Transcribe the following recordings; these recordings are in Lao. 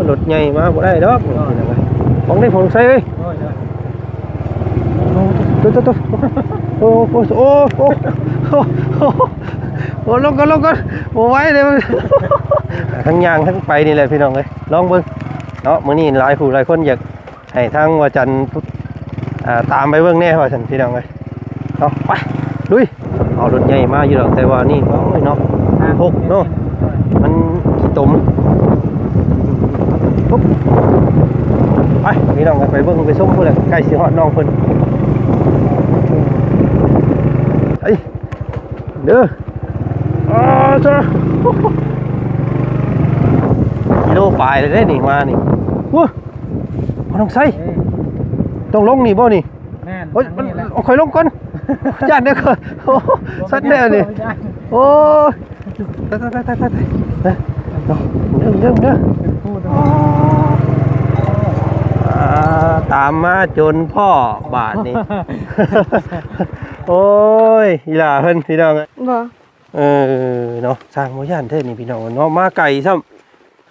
ລົດໃຫຍ່ມາບໍ່ໄດ້ດອກ. ໂດຍ ຂອງໄດ້ຂອງໃຊ້ເອີຍ. ໂດຍ ໂດຍ ໂອ້ ໂອ້ ໂອ້ ໂອ້ ໂອ້ ໂອ້ ລົງກ່ອນ ລົງກ່ອນ ບໍ່ໄຫວເດ້. ທັງຍ່າງທັງໄປນີ້ແຫຼະພີ່ນ້ອງເອີຍ ລອງເບິ່ງເນາະ. ມື້ນີ້ຫຼາຍຜູ້ຫຼາຍຄົນຢາກ ໃຫ້ທາງວ່າຈັນ ອ່າ ຕາມໄປເບິ່ງແດ່ວ່າຊັ້ນພີ່ນ້ອງເອີຍເນາະ. ໄປ ລຸຍ. ເອົາລົດໃຫຍ່ມາຢູ່ດອກ ແຕ່ວ່ານີ້ ໂອ້ຍເນາະ ຫົກເນາະ ມັນຂີ້ຕົມ. ປຸບ ໄປພີ່ນ້ອງເອີຍ ໄປເບິ່ງໄປຊົມພຸ້ນແຫຼະ ໃກ້ຊິຮອດນ້ອງເພິ່ນ. ໄປເດີ. ອາ ຈ້າ ກິໂລປາຍແລ້ວເດ້ນີ້ມານີ້. ໂອ້ ພໍ່ນ້ອງໄຊ ເອີ ຕ້ອງລົງນີ້ບໍ່ນີ້? ແມ່ນ ໂອ້ຍ ທາງນີ້ແຫຼະ ມັນ ເອົາຂ້ອຍລົງກ່ອນ ຢ້ານເດ້ ໂອ້ ສັດແນວນີ້ ບໍ່ເປັນຫຍັງ ໂອ້ຍ ຕາຍໆໆໆ ເດີ ເດີ ເດີ ເດີ ເດີ ອ່າ ຕາມມາຈົນພໍ້ບາດນີ້. ໂອ້ຍ ອີຫຼ້າເພິ່ນ ພີ່ນ້ອງເອີຍ ບໍ່ ເອີ ເນາະ ຊ່າງບໍ່ຢ້ານແທ້ນີ້ພີ່ນ້ອງເນາະ ມາໄກຊ້ຳ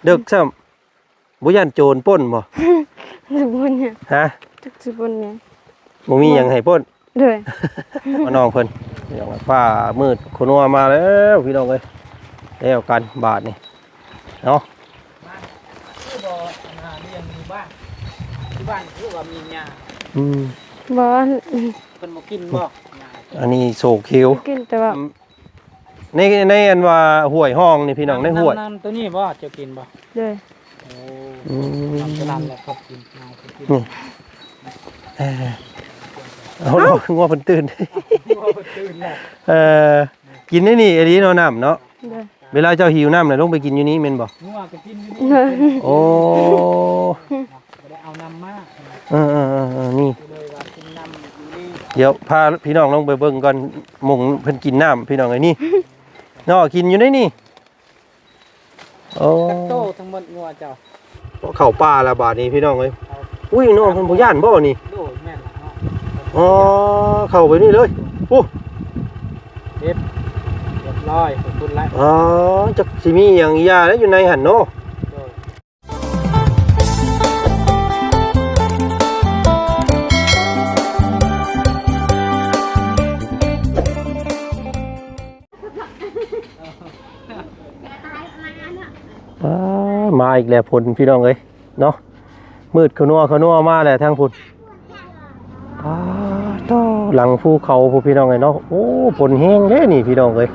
ເດິກຊ້ຳ ບໍ່ຢ້ານໂຈນປຸ້ນບໍ່? ຊິປຸ້ນຫຍັງ? ຮະ? ຈັກຊິປຸ້ນຫຍັງ ບໍ່ມີຫຍັງໃຫ້ປຸ້ນ. ໂດຍ ມານ້ອງເພິ່ນ ພີ່ນ້ອງ ຟ້າມືດຂົວນົວມາແລ້ວ ພີ່ນ້ອງເອີຍ ແລ້ວກັນບາດນີ້ເນາະ. ຄືບໍ່ ອັນນ່າ ລ້ຽງຢູ່ບ້ານ ທີ່ບ້ານຄືວ່າມີຫຍ້າ ອືມ ບໍ່ ເພິ່ນບໍ່ກິນບໍ່? ອັນນີ້ໂສກເຂວ ກິນແຕ່ວ່າ ອືມ ໃນ ໃນອັນວ່າຫ້ວຍຮ່ອງນີ້ພີ່ນ້ອງ ໃນຫ້ວຍ ນ້ຳ ນ້ຳຕົວນີ້ບໍ່ ເຈົ້າກິນບໍ່? ໂດຍ ໂອ້ ອືມ ນ້ຳຕົວນັ້ນແຫຼະເຂົາກິນ ນ້ຳເຂົາກິນ ນີ້ ເອີ ເອົາ ງົວເພິ່ນຕື່ນ ງົວເພິ່ນຕື່ນແລ້ວ ເອີ ກິນໃນນີ້ອີ່ຫຼີເນາະ ນ້ຳເນາະ. ໂດຍ ເວລາເຈົ້າຫິວນ້ຳນະ ລົງໄປກິນຢູ່ນີ້ແມ່ນບໍ່? ງົວກໍກິນຢູ່ນີ້ ໂອ້ ບໍ່ໄດ້ເອົານ້ຳມາ ເອີໆໆໆ ນີ້ ກໍເລີຍວ່າກິນນ້ຳຢູ່ນີ້. ດຽວພາພີ່ນ້ອງລົງໄປເບິ່ງກ່ອນ ໝ່ອງເພິ່ນກິນນ້ຳ ພີ່ນ້ອງເອີຍ ນີ້ເນາະ ກິນຢູ່ໃນນີ້. ໂອ້ ຈັກໂຕທັງໝົດງົວເຈົ້າ? ເຂົ້າປ່າລະບາດນີ້ ພີ່ນ້ອງເອີຍ. ອຸ້ຍ ນ້ອງເພິ່ນບໍ່ຢ້ານບໍ່ນີ້? ໂດຍ ແມ່ນລະເນາະ. ອໍ ເຂົ້າໄປນີ້ເລີຍ ໂອ້ ເກັບ ຮຽບຮ້ອຍ ຂອບຄຸນຫຼາຍ. ອໍ ຈັກຊິມີຫຍັງຢ່າແລ້ວຢູ່ໃນຫັ້ນເນາະ. ໂດຍ ອ່າ ມາອີກແລ້ວ ຝົນ ພີ່ນ້ອງເອີຍເນາະ. ມືດຂະນົວຂະນົວມາແລ້ວທາງພຸ້ນ. ອາ ໂທ້ ຫຼັງພູເຂົາພຸ້ນ ພີ່ນ້ອງເອີຍເນາະ. ໂອ້ ຝົນແຮງເດ້ນີ້ ພີ່ນ້ອງເອີຍ.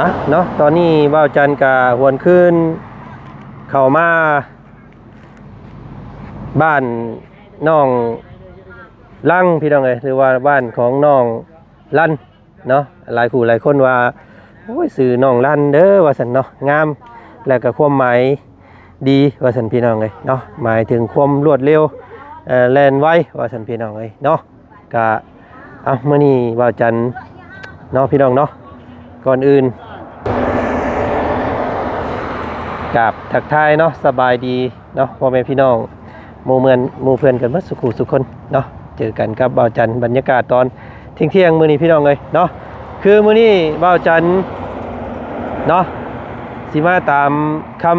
ອະ ເນາະ ຕອນນີ້ບ່າວຈັນກະຫວນຄືນເຂົ້າມາບ້ານນ້ອງລັງ ພີ່ນ້ອງເອີຍ ຫຼືວ່າບ້ານຂອງນ້ອງລັນ ເນາະ. ຫຼາຍຜູ້ຫຼາຍຄົນວ່າ ໂອ້ຍ ຊື່ນ້ອງລັນເດີ ວ່າຊັ້ນເນາະ ງາມ ແລ້ວກໍຄວາມໝາຍດີ ວ່າຊັ້ນ ພີ່ນ້ອງເອີຍເນາະ. ໝາຍເຖິງຄວາມລວດເລັວ ເອີ ແລ່ນໄວ ວ່າຊັ້ນ ພີ່ນ້ອງເອີຍເນາະ. ກະ ເອົາ ມື້ນີ້ບ່າວຈັນເນາະ ພີ່ນ້ອງເນາະ ກ່ອນອື່ນ ກາບທັກທາຍເນາະ ສະບາຍດີ ເນາະ ພໍ່ແມ່ພີ່ນ້ອງ ໝູ່ເມືອນ ໝູ່ເພື່ອນກັນເບິດສູ່ຄູ່ສູ່ຄົນເນາະ. ເຈີກັນກັບບ່າວຈັນ ບັນຍາກາດຕອນທ່ຽງໆມື້ນີ້ ພີ່ນ້ອງເອີຍເນາະ. ຄືມື້ນີ້ບ່າວຈັນເນາະ ຊິມາຕາມຄຳ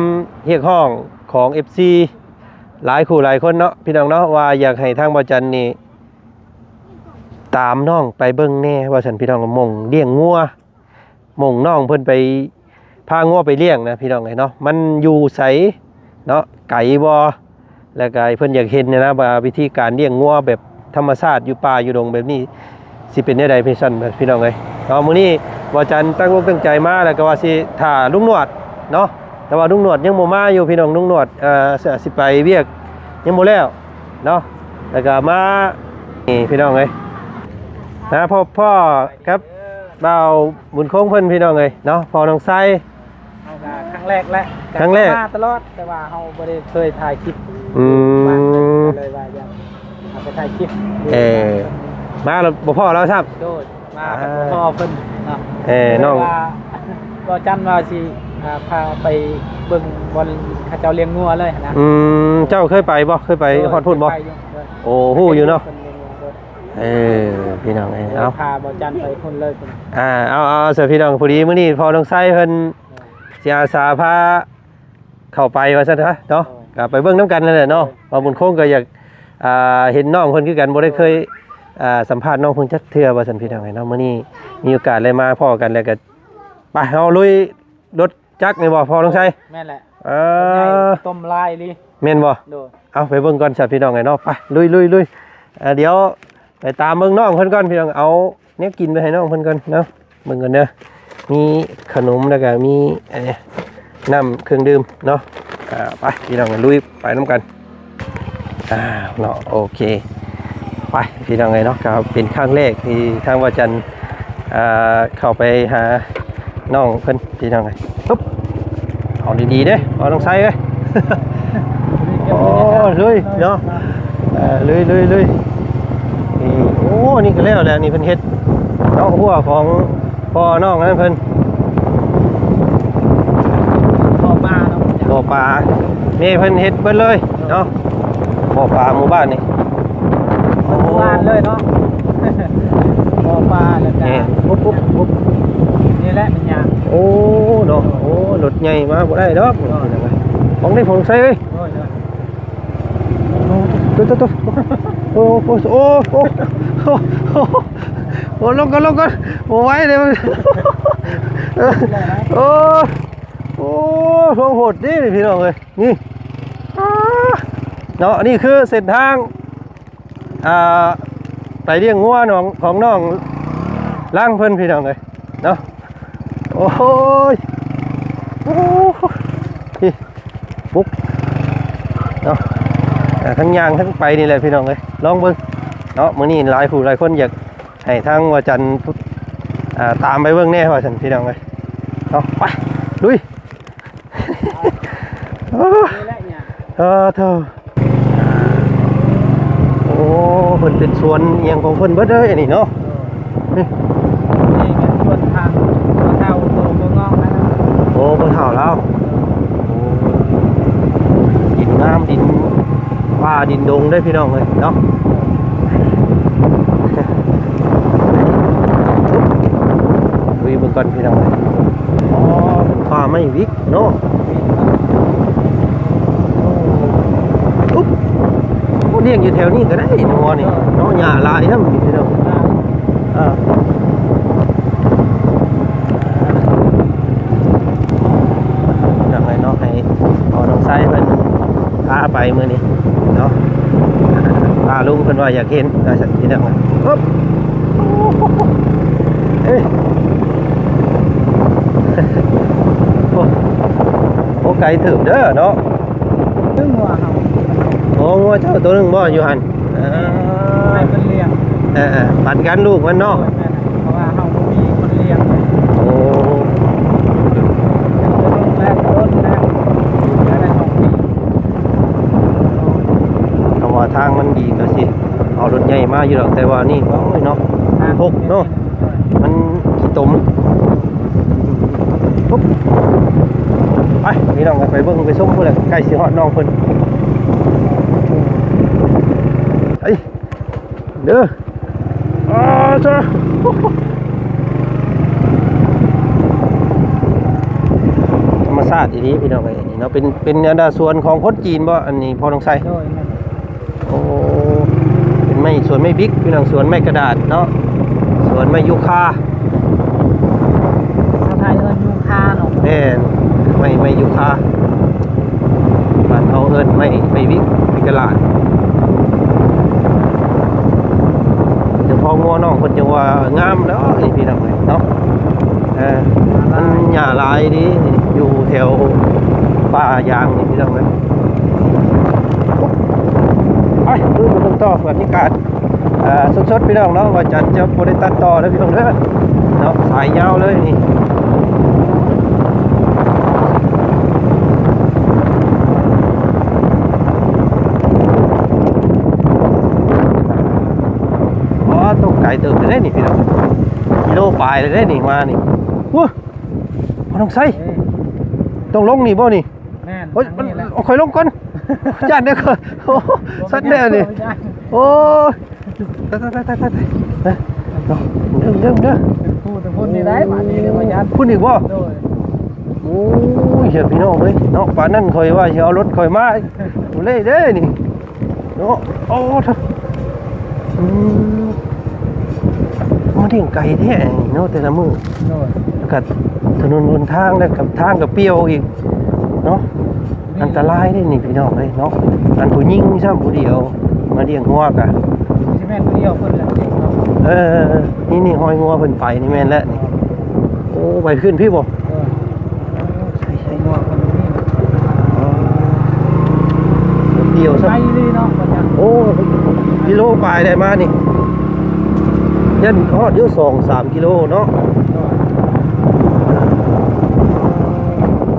ຮຽກຮ້ອງຂອງເອັຟຊີຫຼາຍຄູ່ຫຼາຍຄົນເນາະ ພີ່ນ້ອງເນາະ ວ່າຢາກໃຫ້ທາງບ່າວຈັນນີ້ຕາມນ້ອງໄປເບິ່ງແດ່ ວ່າຊັ້ນ ພີ່ນ້ອງ ໝ່ອງລ້ຽງງົວ ໝ່ອງນ້ອງເພິ່ນໄປພາງົວໄປລ້ຽງນະ ພີ່ນ້ອງເອີຍເນາະ. ມັນຢູ່ໃສເນາະ ໄກບໍ່ ແລ້ວກະເພິ່ນຢາກເຫັນນະ ວ່າວິທີການລ້ຽງງົວແບບທຳມະຊາດຢູ່ປ່າຢູ່ດົງແບບນີ້ ຊິເປັນແນວໃດ ພີ່ຊັ້ນ ພີ່ນ້ອງເອີຍເນາະ. ມື້ນີ້ບ່າວຈັນຕັ້ງອົກຕັ້ງໃຈມາ ແລ້ວກໍວ່າຊິຖ້າລຸງໜວດເນາະ ແຕ່ວ່າລຸງໜວດຍັງບໍ່ມາຢູ່ ພີ່ນ້ອງ. ລຸງໜວດ ເອີ ຊິໄປວຽກຍັງບໍ່ແລ້ວເນາະ. ແລ້ວກໍມາ ນີ້ ພີ່ນ້ອງເອີຍ ມາພົບພໍ້ກັບ ບ່າວບຸນຄົງເພິ່ນ ພີ່ນ້ອງເອີຍເນາະ ພໍ່ນ້ອງໄຊ. ເຮົາກໍຄັ້ງແລກແຫຼະ ຄັ້ງແລກ ມາຕະຫຼອດ ແຕ່ວ່າເຮົາບໍ່ໄດ້ເຄີຍຖ່າຍຄລິບ ອືມ ວ່າກໍເລີຍວ່າຢາກເອົາໄປຖ່າຍຄລິບ. ເອີ ມາແລ້ວບໍ່ພໍ້ລາວຊ້ຳ. ໂດຍ ມາ ອ່າ ກໍບໍ່ພໍ້ເພິ່ນເນາະ. ເອີ ນ້ອງ ກໍຈັນວ່າຊິ ອ່າ ພາໄປເບິ່ງບ່ອນເຂົາເຈົ້າລ້ຽງງົວເລີຍນະ. ອືມ ເຈົ້າເຄີຍໄປບໍ່? ເຄີຍໄປຮອດພຸ້ນບໍ່? ໂດຍ ໂອ້ ຮູ້ຢູ່ເນາະ. ເອີ ພີ່ນ້ອງເອີຍ ເອີ ເອົາ ພາບ່າວຈັນໄປພຸ້ນເລີຍ. ອ່າ ເອົາ ເອົາ ເອົາ ເຊີ ພີ່ນ້ອງ ພໍດີມື້ນີ້ພໍ່ນ້ອງໄຊເພິ່ນ ຊິອາສາພາເຂົ້າໄປວ່າຊັ້ນຊະເນາະ. ໂດຍ ກໍໄປເບິ່ງນຳກັນນັ້ນແຫຼະເນາະ. ໂດຍ ວ່າບຸນຄົງກໍຢາກ ອ່າ ເຫັນນ້ອງເພິ່ນຄືກັນ ບໍ່ໄດ້ເຄີຍ ອ່າ ສຳພາດນ້ອງເພິ່ນຈັກເທື່ອວ່າຊັ້ນ ພີ່ນ້ອງເອີຍເນາະ. ມື້ນີ້ມີໂອກາດໄດ້ມາພໍ້ກັນ ແລ້ວກໍໄປ ເຮົາລຸຍລົດຈັກນີ້ບໍ່ ພໍ່ທອງໄຊ? ແມ່ນແຫຼະ. ເອີ ຕົ້ມລາຍອີ່ຫຼີ. ແມ່ນບໍ່? ໂດຍ ເອົາໄປເບິ່ງກ່ອນຊະ ພີ່ນ້ອງເອີຍເນາະ. ໄປ ລຸຍໆໆ. ອ່າ ດຽວໄປຕາມເບິ່ງນ້ອງເພິ່ນກ່ອນ ພີ່ນ້ອງ. ເອົາແນວກິນໄປໃຫ້ນ້ອງເພິ່ນກ່ອນເນາະ. ເບິ່ງກັນເດີ ມີຂະໜົມ ແລ້ວກໍມີ ເອີ ນ້ຳເຄື່ອງດື່ມເນາະ. ອ່າ ໄປ ພີ່ນ້ອງ ລຸຍໄປນຳກັນ. ອ່າ ເນາະ ໂອເຄ ໄປ ພີ່ນ້ອງເອີຍເນາະ. ກໍເປັນຄັ້ງແລກທີ່ທາງວາຈັນ ອ່າ ເຂົ້າໄປຫານ້ອງເພິ່ນ ພີ່ນ້ອງເອີຍ. ປຶບ ເອົາດີໆເດ້ ເອົາ ນ້ອງໄຊເອີຍ. ໂອ້ ລຸຍເນາະ. ເອີ ລຸຍໆໆ. ນີ້ ໂອ້ ນີ້ກໍແລ້ວແລ້ວ ນີ້ເພິ່ນເຮັດເນາະ ຮົ້ວຂອງພໍ່ນ້ອງນັ້ນເພິ່ນ ບໍ່ປາເນາະ ບໍ່ປາ. ແມ່ເພິ່ນເຮັດເບິດເລີຍເນາະ ບໍ່ປາໝູ່ບ້ານນີ້ ໝູ່ບ້ານເລີຍເນາະ. ບໍ່ປາ ແລ້ວກໍ ນີ້ ປຸບໆໆ ນີ້ແຫຼະມັນຍາກ. ໂອ້ ເນາະ ໂອ້ ລົດໃຫຍ່ມາບໍ່ໄດ້ດອກ ໂອ້ຍ ຂອງໄດ້ຂອງໃຊ້ເອີຍ. ໂອ້ຍ ໂຕໂຕໂຕ ໂອ້ ໂອ້ ໂອ້ ໂອ້ ລົງກ່ອນ ລົງກ່ອນ ບໍ່ໄຫວເດ້. ໂອ້ ໂອ້ ໂຫດເດ້ນີ້ ພີ່ນ້ອງເອີຍ. ນີ້ ອ່າ ເນາະ ນີ້ຄືເສັ້ນທາງ ອ່າ ໄປລ້ຽງງົວຂອງ ຂອງນ້ອງຫຼັງເພິ່ນ ພີ່ນ້ອງເອີຍເນາະ. ໂອ້ຍ ໂອ້ ນີ້ ປຸກເນາະ ອ່າ ທັງຍ່າງທັງໄປນີ້ແຫຼະ ພີ່ນ້ອງເອີຍ. ລອງເບິ່ງເນາະ ມື້ນີ້ຫຼາຍຜູ້ຫຼາຍຄົນຢາກໃຫ້ທາງວາຈັນ ອ່າ ຕາມໄປເບິ່ງແດ່ວ່າຊັ້ນ ພີ່ນ້ອງເອີຍເນາະ. ໄປ ລຸຍ. ເອີ ເອີ ເອີ ໂອ້ ເພິ່ນເປັນສວນອີ່ຫຍັງຂອງເພິ່ນເບິດເລີຍອັນນີ້ເນາະ. ນີ້ ນີ້ແມ່ນສວນທາງພໍ່ເຖົ້າໂຕເມືອງງອກນະ. ໂອ້ ພໍ່ເຖົ້າລາວ. ໂອ້ ດິນງາມ ດິນປ່າດິນດົງເດ້ ພີ່ນ້ອງເອີຍເນາະ. ລຸຍເບິ່ງກ່ອນ ພີ່ນ້ອງເອີຍ. ອໍ ເປັນປ່າໄມ້ວິກເນາະ. ອຸບ ໂອ້ ລ້ຽງຢູ່ແຖວນີ້ກໍໄດ້ງົວນີ້ເນາະ ຫຍ້າຫຼາຍນຳ ພີ່ນ້ອງ. ອ່າ ຈັ່ງໃດເນາະ ໃຫ້ພໍ່ນ້ອງຊາຍເພິ່ນ ພາໄປມື້ນີ້ເນາະ ຕາລຸງເພິ່ນວ່າຢາກເຫັນວ່າຊັ້ນ ພີ່ນ້ອງ. ປຶບ ເອີຍ ໂອ້ ໂອ້ ໄກເຕີບເດີເນາະ. ເປັນງົວເຮົາ ໂອ້ ງົວເຈົ້າໂຕໜຶ່ງບໍ່ຢູ່ຫັ້ນ? ເອີ ໃຫ້ເພິ່ນລ້ຽງ ເອີໆ ປັນກັນລູກມັນເນາະ. ໂດຍ ແມ່ນ ເພາະວ່າເຮົາບໍ່ມີຄົນລ້ຽງ. ໂອ້ ເປັນໂຕໜຶ່ງແລ້ວ ໂຕໜຶ່ງແລ້ວ ໄດ້ສອງປີ. ຄຳວ່າທາງມັນດີກໍຊິເອົາລົດໃຫຍ່ມາຢູ່ດອກ ແຕ່ວ່ານີ້ ໂອ້ຍເນາະ ທາງຫົກເນາະ ມັນຂີ້ຕົມ. ປຸບ ໄປ ພີ່ນ້ອງ ໄປເບິ່ງໄປຊົມພຸ້ນແຫຼະ ໃກ້ຊິຮອດນ້ອງເພິ່ນ. ໄປ ເດີ ອາຊາ ທຳມະຊາດອີ່ຫຼີ ພີ່ນ້ອງເອີຍ ນີ້ເນາະ. ເປັນ ເປັນອັນດາສວນຂອງຄົນຈີນບໍ່ ອັນນີ້ ພໍ່ນ້ອງໄຊ? ໂດຍ ແມ່ນ. ໂອ້ ເປັນໄມ້ ສວນໄມ້ບິກ ພີ່ນ້ອງ ສວນໄມ້ກະດາດເນາະ ສວນໄມ້ຢູຄາ. ຊາວໄທເອີ້ນຢູຄາເນາະ. ແມ່ນ ໄມ້ ໄມ້ຢູຄາ. ບ້ານເຮົາເອີ້ນໄມ້ ໄມ້ວິກ ວິກກະລາດ. ເຈົ້າຂອງງົວນ້ອງເພິ່ນຈັ່ງວ່າງາມເນາະ ນີ້ພີ່ນ້ອງເອີຍເນາະ. ເອີ ມັນຫຍ້າຫຼາຍດີ ຢູ່ແຖວປ່າຢາງນີ້ພີ່ນ້ອງເອີຍ. ໄປ ເບິ່ງຕໍ່ບັນຍາກາດ ອ່າ ສົດໆ ພີ່ນ້ອງເນາະ ວ່າຈັນຈະບໍ່ໄດ້ຕັດຕໍ່ເດີພີ່ນ້ອງເດີເນາະ ສາຍຍາວເລີຍນີ້. ອໍ ຕົກໄກເຕີບເລີຍນີ້ພີ່ນ້ອງ ກິໂລປາຍເລີຍນີ້ມານີ້. ໂອ້ ພໍ່ນ້ອງໄຊ ເອີ ຕ້ອງລົງນີ້ບໍ່ນີ້? ແມ່ນ ໂອ້ຍ ທາງນີ້ແຫຼະ ເອົາຂ້ອຍລົງກ່ອນ ຢ້ານເດ້ ໂອ້ ສັດແນ່ນີ້ ໂອ້ຍ ຕາຍໆໆໆ ເດີໆໆ ເປັນຜູ້ແຕ່ພຸ້ນນີ້ໄດ້ ບາດນີ້ເດ້ ບໍ່ຢ້ານ ພຸ້ນອີກບໍ່? ໂດຍ ໂອ້ຍ ເຮີຍ ພີ່ນ້ອງເອີຍເນາະ ປານນັ້ນຂ້ອຍວ່າຊິເອົາລົດຂ້ອຍມາ ບໍ່ເລີຍເດ້ນີ້ເນາະ. ໂອ້ ອືມ ມາລ້ຽງໄກ່ແທ້ເນາະ ແຕ່ລະມື້. ໂດຍ ແລ້ວກໍຖະໜົນຫົນທາງ ແລ້ວກໍທາງກໍປ່ຽວອີກເນາະ. ອັນຕະລາຍເດ້ນີ້ພີ່ນ້ອງເອີຍເນາະ. ອັນຜູ້ຍິງຊ້ຳຜູ້ດຽວມາລ້ຽງງົວກະ ຊິແມ່ນຜູ້ດຽວເພິ່ນແຫຼະເນາະ. ເອີ ນີ້ ນີ້ຮອຍງົວເພິ່ນໄປນີ້ແມ່ນແລ້ວນີ້. ໂອ້ ໄປຂຶ້ນພີ້ບໍ່? ເອີ ໃຊ່ ໃຊ່ ງົວເພິ່ນນີ້ ເອີ ດຽວຊະ ໄກລີເນາະ ໂອ້ ກິໂລປາຍໄດ້ມານີ້ ຍັນຮອດຢູ່ສອງສາມກິໂລເນາະ.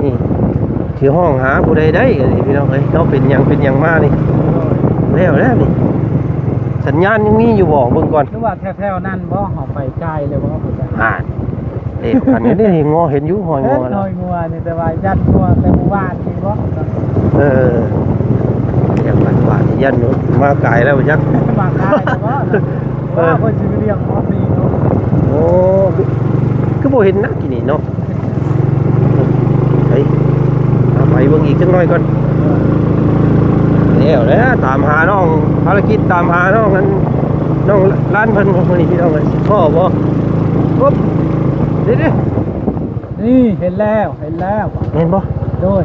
ນີ້ ຊິຮ້ອງຫາຜູ້ໃດໄດ້ ອັນນີ້ພີ່ນ້ອງເອີຍເນາະ. ເປັນຫຍັງ ເປັນຫຍັງມານີ້ ແລ້ວແລ້ວນີ້. ສັນຍານຍັງມີຢູ່ບໍ່? ເບິ່ງກ່ອນ ຫຼືວ່າແຖວໆນັ້ນບໍ່? ເຮົາໄປໄກແລ້ວບໍ່? ອ່າ ເດ້ ອັນນີ້ເດ້ ງົວເຫັນຢູ່ ຮອຍງົວ ເຫັນຮອຍງົວນີ້ ແຕ່ວ່າຢ້ານງົວແຕ່ໝູ່ບ້ານນີ້ບໍ່? ເອີ ຢ້ານບ້ານ ຢ້ານມາໄກແລ້ວຈັກ ມາໄກແລ້ວບໍ່? ເອີ ວ່າເພິ່ນຊິໄປລ້ຽງຮອດນີ້ເນາະ. ໂອ້ ຄື ຄືບໍ່ເຫັນນະ ກີ້ນີ້ເນາະ. ໄປ ເອົາໄປເບິ່ງອີກຈັກໜ້ອຍກ່ອນ. ແລ້ວແຫຼະ ຕາມຫານ້ອງ ພາລະກິດຕາມຫານ້ອງ ອັນ ນ້ອງຫຼານເພິ່ນມື້ນີ້ພີ່ນ້ອງເອີຍ ຊິພໍ້ບໍ່? ປຸບ ເດ້ໆ ນີ້ເຫັນແລ້ວ ເຫັນແລ້ວ ແມ່ນບໍ່? ໂດຍ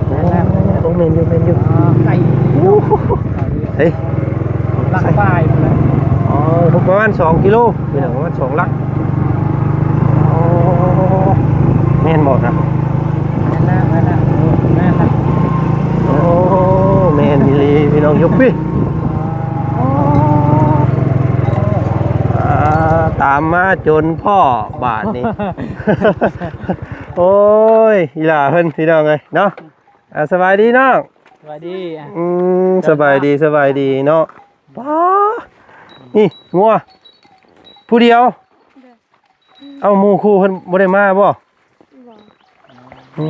ແມ່ນແລ້ວ ໂອ້ ແມ່ນຢູ່ ແມ່ນຢູ່ ອ່າ ໄກ ໂອ້ ເຮີຍ ຫຼັກປາຍພຸ້ນແຫຼະ. ອໍ ປະມານສອງກິໂລ ພີ່ນ້ອງ ປະມານສອງຫຼັກ. ອໍ ແມ່ນບໍ່ນະ? ແມ່ນແລ້ວ ແມ່ນແລ້ວ ໂອ້ ແມ່ນແລ້ວ ໂອ້ ແມ່ນອີ່ຫຼີ ພີ່ນ້ອງ ຍົກປີ ອ່າ ຕາມມາຈົນພໍ້ບາດນີ້. ໂອ້ຍ ອີ່ຫຼ້າເພິ່ນ ພີ່ນ້ອງເອີຍເນາະ. ອ່າ ສະບາຍດີນ້ອງ ສະບາຍດີ. ອືມ ສະບາຍດີ ສະບາຍດີເນາະ. ປ້າ ນີ້ງົວຜູ້ດຽວ. ໂດຍ ເອົ້າ ໝູ່ຄູ່ເພິ່ນບໍ່ໄດ້ມາບໍ່? ບໍ່. ອື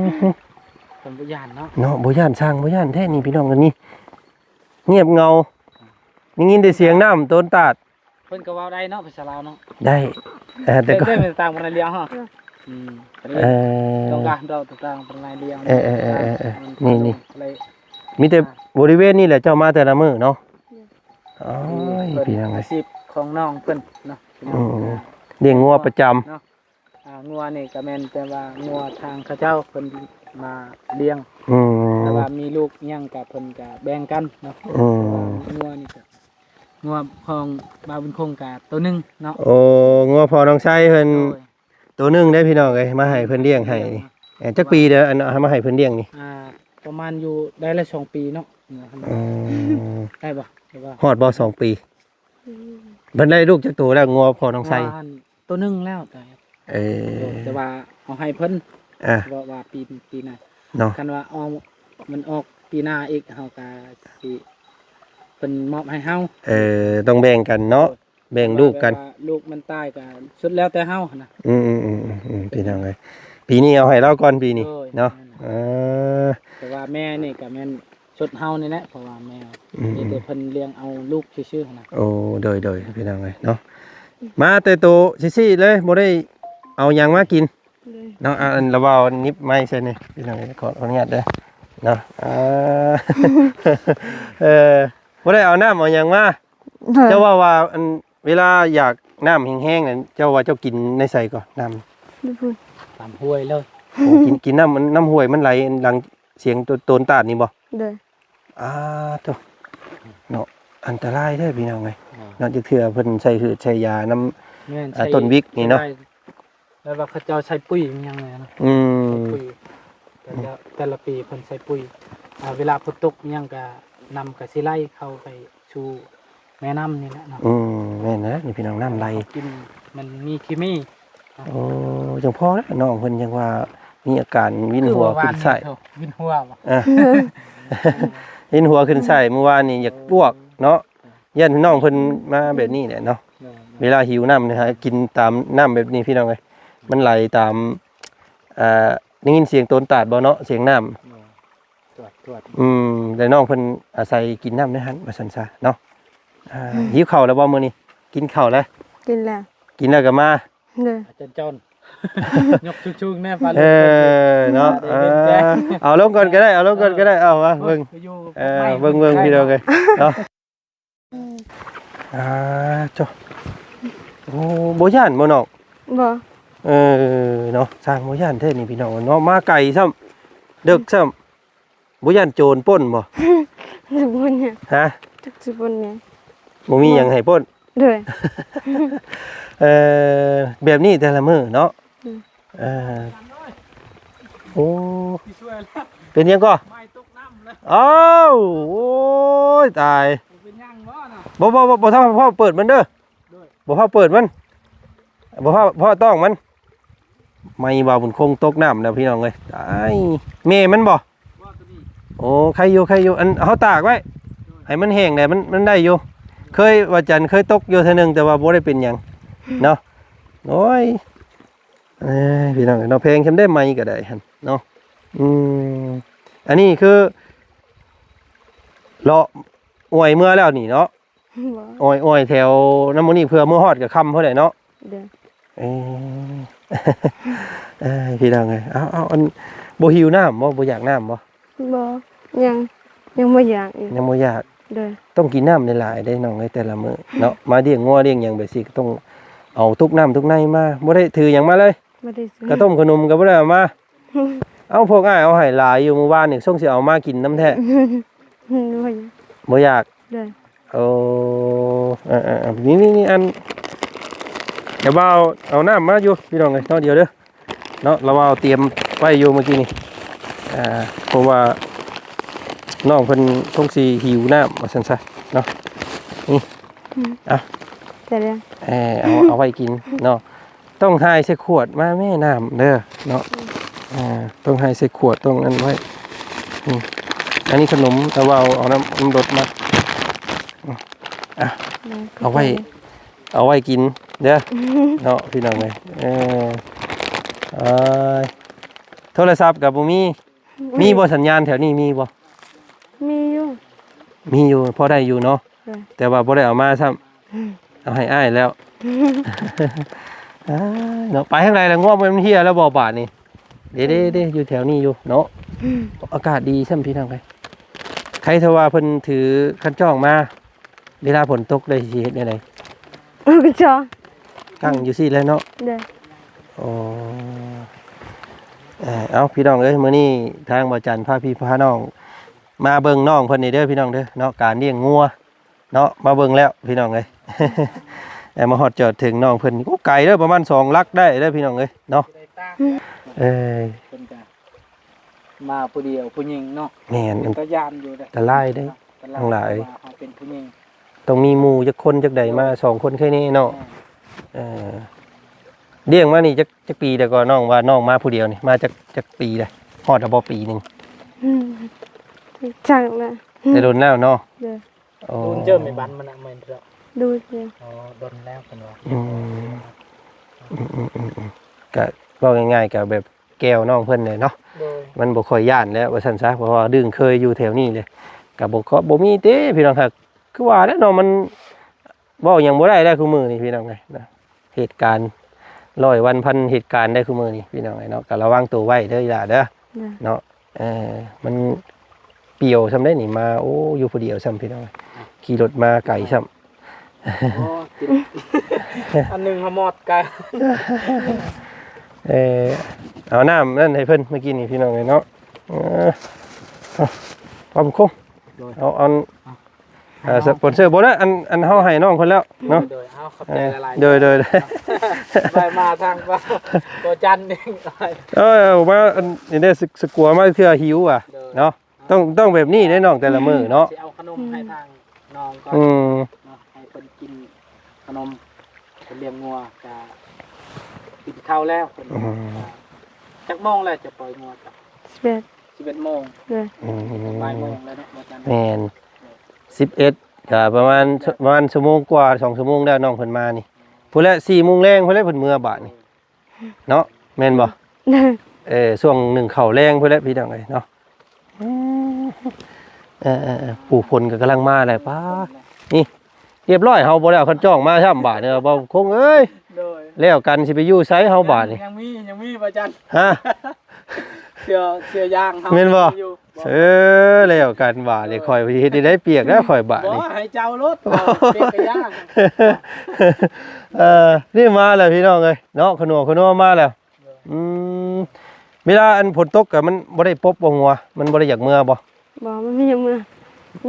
ມ ເພິ່ນບໍ່ຢ້ານເນາະ ເນາະ ບໍ່ຢ້ານ ຊ່າງບໍ່ຢ້ານແທ້ນີ້ ພີ່ນ້ອງ ອັນນີ້ງຽບເຫງົາ ໄດ້ຍິນແຕ່ສຽງນ້ຳໂຕນຕາດ. ເພິ່ນກໍເວົ້າໄດ້ເນາະ ພາສາລາວເນາະ. ໄດ້ ເອີ ແຕ່ກໍ ເປັນຕ່າງປະເທດລຽວເນາະ. ອືມ ເອີ ຕ້ອງການເວົ້າຕ່າງປະເທດລຽວ. ເອີໆໆໆ ນີ້ໆ ມີແຕ່ ອ່າ ບໍລິເວນນີ້ແຫຼະເຈົ້າມາແຕ່ລະມື້ເນາະ. ໂອ້ຍ ເພິ່ນ ພີ່ນ້ອງເອີຍ ອາຊີບຂອງນ້ອງເພິ່ນເນາະ. ອືມ ລ້ຽງງົວປະຈຳເນາະ. ອ່າ ງົວນີ້ກໍແມ່ນແຕ່ວ່າງົວທາງເຂົາເຈົ້າເພິ່ນມາລ້ຽງ. ອືມ ແຕ່ວ່າມີລູກຫຍັງກໍເພິ່ນກໍແບ່ງກັນເນາະ. ອືມ ແຕ່ວ່າງົວນີ້ກໍ ງົວຂອງບ່າວບຸນຄົງກໍໂຕໜຶ່ງເນາະ. ໂອ້ ງົວພໍ່ນ້ອງໄຊເພິ່ນ. ໂດຍ ໂຕໜຶ່ງເດ້ພີ່ນ້ອງເອີຍ ມາໃຫ້ເພິ່ນລ້ຽງໃຫ້. ເອີ ຈັກປີແລ້ວ ອັນເອົາມາໃຫ້ເພິ່ນລ້ຽງນີ້? ອ່າ ປະມານຢູ່ໄດ້ລະສອງປີເນາະ. ອືມ ໄດ້ບໍ່? ຮອດບໍ່ສອງປີ? ອືມ ເພິ່ນໄດ້ລູກຈັກໂຕແລ້ວ ງົວພໍ່ນ້ອງໄຊ? ອ່າ ໂຕໜຶ່ງແລ້ວ. ເອີ ແຕ່ວ່າເອົາໃຫ້ເພິ່ນ ອ່າ ເພາະວ່າປີ ປີໜ້າເນາະ ຄັນວ່າອອກ ມັນອອກປີໜ້າອີກ ເຮົາກໍຊິ ເພິ່ນມອບໃຫ້ເຮົາ. ເອີ ຕ້ອງແບ່ງກັນເນາະ. ແບ່ງລູກກັນ ແບບວ່າລູກມັນຕາຍກໍສຸດແລ້ວແຕ່ເຮົາຫັ້ນນະ. ອືມໆໆໆ ພີ່ນ້ອງເອີຍ ປີນີ້ເອົາໃຫ້ລາວກ່ອນ ປີນີ້ ໂດຍ ເນາະ. ເອີ ແຕ່ວ່າແມ່ນີ້ກໍແມ່ນສຸດເຮົານີ້ແຫຼະ ເພາະວ່າແມ່ ອືມ ມີແຕ່ເພິ່ນລ້ຽງເອົາລູກຊື່ໆຫັ້ນນະ. ໂອ້ ໂດຍໆ ພີ່ນ້ອງເອີຍເນາະ. ມາແຕ່ໂຕຊີ້ໆເລີຍ ບໍ່ໄດ້ເອົາຫຍັງມາກິນ ໂດຍ ເນາະ. ອ່າ ອັນລະເວົ້ານິບໄມໃສ່ນີ້ ພີ່ນ້ອງເອີຍ ຂໍ ຂໍອະນຸຍາດເດີເນາະ. ອ່າ ເອີ ບໍ່ໄດ້ເອົານ້ຳເອົາຫຍັງມາ. ໂດຍ ເຈົ້າວ່າ ວ່າ ອັນ ເວລາຢາກນ້ຳແຫ້ງໆນັ້ນ ເຈົ້າວ່າເຈົ້າກິນໃນໃສກໍນ້ຳ? ຢູ່ພຸ້ນ ຕາມຫ້ວຍເລີຍ. ໂອ້ ກິນ ກິນນ້ຳ ນ້ຳຫ້ວຍມັນໄຫຼຫຼັງສຽງໂຕ ໂຕນຕາດນີ້ບໍ່? ໂດຍ ອ່າ ໂທ້ ເນາະ ອັນຕະລາຍເດີພີ່ນ້ອງເອີຍ. ອ່າ ເນາະ ຈັກເທື່ອເພິ່ນໃສ່ຫືດໃສ່ຢານຳ ແມ່ນ ອ່າ ໃສ່ ຕົ້ນວິກນີ້ເນາະ. ແລ້ວວ່າເຂົາເຈົ້າໃສ່ປຸ໋ຍອີ່ຫຍັງແດ່ນະ. ອືມ ໃສ່ປຸ໋ຍ ແຕ່ລະ ອືມ ແຕ່ລະປີເພິ່ນໃສ່ປຸ໋ຍ. ອ່າ ເວລາຝົນຕົກອີ່ຫຍັງກະ ນ້ຳກະຊິໄຫຼເຂົ້າໄປສູ່ແມ່ນ້ຳນີ້ແຫຼະເນາະ. ອືມ ແມ່ນແຫຼະນີ້ພີ່ນ້ອງ ນ້ຳໄຫຼ ເຮົາກິນມັນມີເຄມີ. ໂອ້ ຈັ່ງພໍແຫຼະ ນ້ອງເພິ່ນຍັງວ່າມີອາການວິນຫົວຂຶ້ນໄສ້ ວິນຫົວບໍ່? ເອີ ວິນຫົວຂຶ້ນໄສ້ ມື້ວານນີ້ຢາກປວກເນາະ. ຢ້ານນ້ອງເພິ່ນມາແບບນີ້ແຫຼະເນາະ. ໂດຍ ເວລາຫິວນ້ຳນີ້ ຫາກິນຕາມນ້ຳແບບນີ້ພີ່ນ້ອງເອີຍ ມັນໄຫຼຕາມ ເອີ ໄດ້ຍິນສຽງໂຕນຕາດບໍ່ເນາະ ສຽງນ້ຳ. ໂດຍ ອືມ ແຕ່ນ້ອງເພິ່ນອາໄສກິນນ້ຳໃນຫັ້ນວ່າຊັ້ນຊະເນາະ. ອ່າ ຫິວເຂົ້າແລ້ວບໍ່ມື້ນີ້? ກິນເຂົ້າແລ້ວ? ກິນແລ້ວ ກິນແລ້ວກໍມາ. ໂດຍ ອາຈານຈອນ ຍົກສູງໆແນ່ ປາເລີຍ. ເອີ ເນາະ ເອີ ເອົາລົງກ່ອນກໍໄດ້ ເອົາລົງກ່ອນກໍໄດ້. ເອົາມາເບິ່ງ ເອີ ເບິ່ງໆ ພີ່ນ້ອງເອີຍເນາະ. ອ່າ ໂທ້ ໂອ້ ບໍ່ຢ້ານບໍ່ນ້ອງ? ບໍ່. ເອີ ເນາະ ຊ່າງບໍ່ຢ້ານແທ້ນີ້ພີ່ນ້ອງເນາະ. ມາໄກຊ້ຳ ເດິກຊ້ຳ ບໍ່ຢ້ານໂຈນປຸ້ນບໍ່? ບໍ່ຢ້ານ. ຮະ? ຈັກຊິປຸ້ນຫຍັງ ບໍ່ມີຫຍັງໃຫ້ປຸ້ນ. ໂດຍ. ເອີ ແບບນີ້ແຕ່ລະມື້ເນາະ. ອືມ. ເອີ ໂອ້ ເປັນຫຍັງກໍ? ອ້າວ ໂອ້ຍ ຕາຍ. ບໍ່ ບໍ່ ບໍ່ ບໍ່ເຂົ້າ ບໍ່ເຂົ້າເປີດມັນເດີ. ໂດຍ. ບໍ່ພາເປີດມັນ ບໍ່ພາ ບໍ່ພາຕ້ອງມັນ. ໄມ້ບ່າວບຸນຄົງຕົກນ້ຳແລ້ວພີ່ນ້ອງເອີຍ. ຕາຍ. ແມ່ມັນບໍ່? ໂອ້ ໄຄຢູ່ ໄຄຢູ່. ອັນເຮົາຕາກໄວ້ ໃຫ້ມັນແຫ້ງແລ້ວ ມັນ ມັນໄດ້ຢູ່. ເຄີຍ ວ່າຈັນເຄີຍຕົກຢູ່ເທື່ອໜຶ່ງ ແຕ່ວ່າບໍ່ໄດ້ເປັນຫຍັງເນາະ. ໂອ້ຍ ເອີຍ ພີ່ນ້ອງເນາະ ແພງສ່ຳໃດໄມ້ກໍໄດ້ຫັ້ນເນາະ. ອືມ ອັນນີ້ຄືເລາະອວຍເມືອແລ້ວນີ້ເນາະ. ບໍ່ ອ້ອຍໆ ແຖວນຳໝູ່ນີ້ ເພື່ອເມືອຮອດກໍຄ່ຳພຸ້ນແຫຼະເນາະ. ໂດຍ. ເອີ ເອີ ພີ່ນ້ອງເອີຍ ເອົາ ເອົາ ອັນ ບໍ່ຫິວນ້ຳບໍ່? ບໍ່ຢາກນ້ຳບໍ່? ບໍ່ ຍັງ ຍັງບໍ່ຢາກອີກ. ຍັງບໍ່ຢາກ. ໂດຍ. ຕ້ອງກິນນ້ຳຫຼາຍໆ ເດ້ນ້ອງເອີຍ ແຕ່ລະມື້ເນາະ. ມາລ້ຽງງົວລ້ຽງຫຍັງແບບຊີ້ ກໍຕ້ອງເອົາຕຸກນ້ຳຕຸກໃນມາ. ບໍ່ໄດ້ຖືຫຍັງມາເລີຍ? ບໍ່ໄດ້ຖື. ກະຕົ້ມຂະໜົມກໍບໍ່ໄດ້ເອົາມາ. ເອົ້າ ພວກອ້າຍເອົາໃຫ້ຫຼາຍຢູ່ມື້ວານນີ້ ສົງຊິເອົາມາກິນນຳແທ້. ບໍ່ຢາກ. ບໍ່ຢາກ. ໂດຍ. ໂອ້ ເອີໆໆ ນີ້ໆ ອັນ ດຽວບ່າວເອົານ້ຳມາຢູ່ພີ່ນ້ອງເອີຍ ເນາະ ດຽວເດີເນາະ. ລາວບ່າວຕຽມໄວ້ຢູ່ມື້ກີ້ນີ້ ອ່າ ເພາະວ່ານ້ອງເພິ່ນຄົງຊິຫິວນ້ຳວ່າຊັ້ນຊະເນາະ. ນີ້ ອືມ ອ່ະ ເອີ ເອົາ ເອົາໄວ້ກິນເນາະ. ຕ້ອງຖ່າຍໃສ່ຂວດມາແມ່ນ້ຳເດີເນາະ. ອືມ ອ່າ ຕ້ອງຖ່າຍໃສ່ຂວດ ຕ້ອງນັ້ນໄວ້. ອືມ ອັນນີ້ຂະໜົມ ແຕ່ວ່າເອົາ ເອົານ້ຳ ນ້ຳລົດມາ. ອືມ ອ່ະ ເອົາໄວ້ ເອົາໄວ້ກິນເດີເນາະ ພີ່ນ້ອງເອີຍ. ເອີ ໂທລະສັບກໍບໍ່ມີ. ມີບໍ່ ສັນຍານແຖວນີ້ມີບໍ່? ມີຢູ່ ມີຢູ່ ພໍໄດ້ຢູ່ເນາະ. ເອີ ແຕ່ວ່າບໍ່ໄດ້ເອົາມາຊ້ຳ. ອືມ ເອົາໃຫ້ອ້າຍແລ້ວ. ອ້າຍເນາະ ໄປທາງໃດລະ? ງົວມັນເຫ່ຍແລ້ວບໍ່ບາດນີ້? ເດ້ໆໆ ຢູ່ແຖວນີ້ຢູ່ເນາະ. ອືມ ອາກາດດີຊ້ຳ ພີ່ນ້ອງເອີຍ. ໃຄຖ້າວ່າເພິ່ນຖືຄັນຈ້ອງມາ ເວລາຝົນຕົກໄດ້ຊິເຮັດແນວໃດ? ເອົາກະຈອກ ກັ້ງຢູ່ຊີ້ແຫຼະເນາະ. ໂດຍ. ໂອ້ ເອີ ເອົາ ພີ່ນ້ອງເອີຍ ມື້ນີ້ທາງບ່າວຈັນພາພີ່ພານ້ອງມາເບິ່ງນ້ອງເພິ່ນນີ້ເດີ ພີ່ນ້ອງເດີເນາະ. ການລ້ຽງງົວເນາະ ມາເບິ່ງແລ້ວ ພີ່ນ້ອງເອີຍ. ເອີ ມາຮອດຈອດເຖິງນ້ອງເພິ່ນ ໂອ້ ໄກເດີ ປະມານສອງຫຼັກໄດ້ເດີ ພີ່ນ້ອງເອີຍເນາະ. ເອີ ເພິ່ນກະ ມາຜູ້ດຽວຜູ້ຍິງເນາະ. ແມ່ນ ເປັນຕາຢ້ານຢູ່ເດ້ ອັນຕະລາຍເດ້ ເນາະ ອັນຕະລາຍ ທັງຫຼາຍ ເພາະວ່າເຮົາເປັນຜູ້ຍິງ ຕ້ອງມີໝູ່ຈັກຄົນຈັກໃດ ໂດຍ ມາສອງຄົນແຄ່ນີ້ເນາະ. ແມ່ນ ເອີ ລ້ຽງມານີ້ຈັກ ຈັກປີແລ້ວກໍ ນ້ອງວ່ານ້ອງມາຜູ້ດຽວນີ້ ມາຈັກ ຈັກປີແລ້ວ? ຮອດແລ້ວບໍ່ປີໜຶ່ງ? ອືມ ຈັກແລ້ວ ແຕ່ດົນແລ້ວເນາະ. ໂດຍ. ໂອ້ ໂດນເຈີແມ່ບ້ານມັນນະ ແມ່ນເນາະ. ໂດຍ. ອໍ ດົນແລ້ວເພິ່ນວ່າ. ອືມ ອືມໆໆ ກະເວົ້າງ່າຍໆ ກະແບບ ແກ່ວນ້ອງເພິ່ນແຫຼະເນາະ. ໂດຍ. ມັນບໍ່ຄ່ອຍຢ້ານແລ້ວວ່າຊັ້ນຊະ ເພາະວ່າດຶ້ງເຄີຍຢູ່ແຖວນີ້ເລີຍ ກໍບໍ່ ກໍບໍ່ມີເດ້ພີ່ນ້ອງ. ຫາກຄືວ່າແຫຼະເນາະ ມັນເວົ້າຫຍັງບໍ່ໄດ້ແລ້ວຄູ່ມື້ນີ້ພີ່ນ້ອງເອີຍເນາະ. ເຫດການຮ້ອຍວັນພັນເຫດການໄດ້ຄູ່ມື້ນີ້ພີ່ນ້ອງເອີຍເນາະ. ກໍລະວັງໂຕໄວ້ເດີອີ່ຫຼ້າເດີ. ໂດຍ. ເນາະ ເອີ ມັນປ່ຽວຊ່ຳໃດນີ້ມາ ໂອ້ ຢູ່ຜູ້ດຽວຊ່ຳພີ່ນ້ອງ. ຂີ່ລົດມາໄກຊ່ຳ. ອໍ ກິນ ອັນໜຶ່ງຫາໝົດກະ ເອີ ເອົານ້ຳນັ້ນໃຫ້ເພິ່ນເມື່ອກີ້ນີ້ພີ່ນ້ອງເອີຍເນາະ. ເອີ ຄວາມຄົງ ໂດຍ ເອົາອັນ ເອົາ ເອີ ສະປອນເຊີບໍ່ໄດ້ ອັນ ອັນເຮົາໃຫ້ນ້ອງເພິ່ນແລ້ວເນາະ. ໂດຍ ໂດຍ ເອົາຂອບໃຈຫຼາຍໆ. ໂດຍ ໂດຍ ໂດຍ ໄດ້ມາທາງ ບໍ່ຈັນເອງ. ເອີ ມາອັນນີ້ເດ້ ສະ ສະກົວມາເທື່ອຫິວວ່າ ໂດຍ ເນາະ. ຕ້ອງ ຕ້ອງແບບນີ້ເດ້ນ້ອງ ແຕ່ລະມື້ເນາະ. ຊິເອົາຂະໜົມໃຫ້ທາງນ້ອງກ່ອນ ອືມ ເນາະ ໃຫ້ເພິ່ນກິນຂະໜົມ. ເພິ່ນລ້ຽງງົວກະກິນເຂົ້າແລ້ວເພິ່ນ. ອືມ ຈັກໂມງແລ້ວຈະປ່ອຍງົວ? ສິບເອັດ ສິບເອັດໂມງ. ໂດຍ. ອືມ ບ່າຍໂມງແລ້ວເນາະ ບໍ່ຈັນ. ແມ່ນ ສິບເອັດ ກະປະມານ ປະມານຊົ່ວໂມງກວ່າ ສອງຊົ່ວໂມງແລ້ວ ນ້ອງເພິ່ນມານີ້. ພຸ້ນແຫຼະ ສີ່ໂມງແລງພຸ້ນແຫຼະ ເພິ່ນເມືອບາດນີ້. ເນາະ ແມ່ນບໍ່? ເອີ ຊ່ວງໜຶ່ງເຂົ້າແລງພຸ້ນແຫຼະພີ່ນ້ອງເອີຍເນາະ. ເອີໆໆ ປູ້ ຝົນກໍກຳລັງມາແຫຼະ. ປ້າ ນີ້ ຮຽບຮ້ອຍ ເຮົາບໍ່ໄດ້ເອົາຄັນຈ້ອງມາຊ້ຳບາດນີ້ ບ່າວຄົງເອີຍ. ໂດຍ. ແລ້ວກັນຊິໄປຢູ່ໃສເຮົາບາດນີ້? ຍັງມີ ຍັງມີບໍ່ຈັນ? ຮະ? ເສື້ອ ເສື້ອຢາງເຮົາ ແມ່ນບໍ່? ຢູ່ ເອີ ແລ້ວກັນບາດນີ້ ຂ້ອຍຊິເຮັດໄດ້ປຽກແລ້ວຂ້ອຍບາດນີ້ ບໍ່ ໃຫ້ເຈົ້າໂລດ ເອົາເປັນກະຍາ ເອີ ນີ້ມາແລ້ວພີ່ນ້ອງເອີຍເນາະ ຂະໜວມຂະໜວມມາແລ້ວ. ອືມ ເວລາອັນຝົນຕົກກະມັນບໍ່ໄດ້ປົບບໍ່ຫົວ ມັນບໍ່ໄດ້ຢາກເມືອບໍ່? ບໍ່ ມັນບໍ່ຢາກເມືອ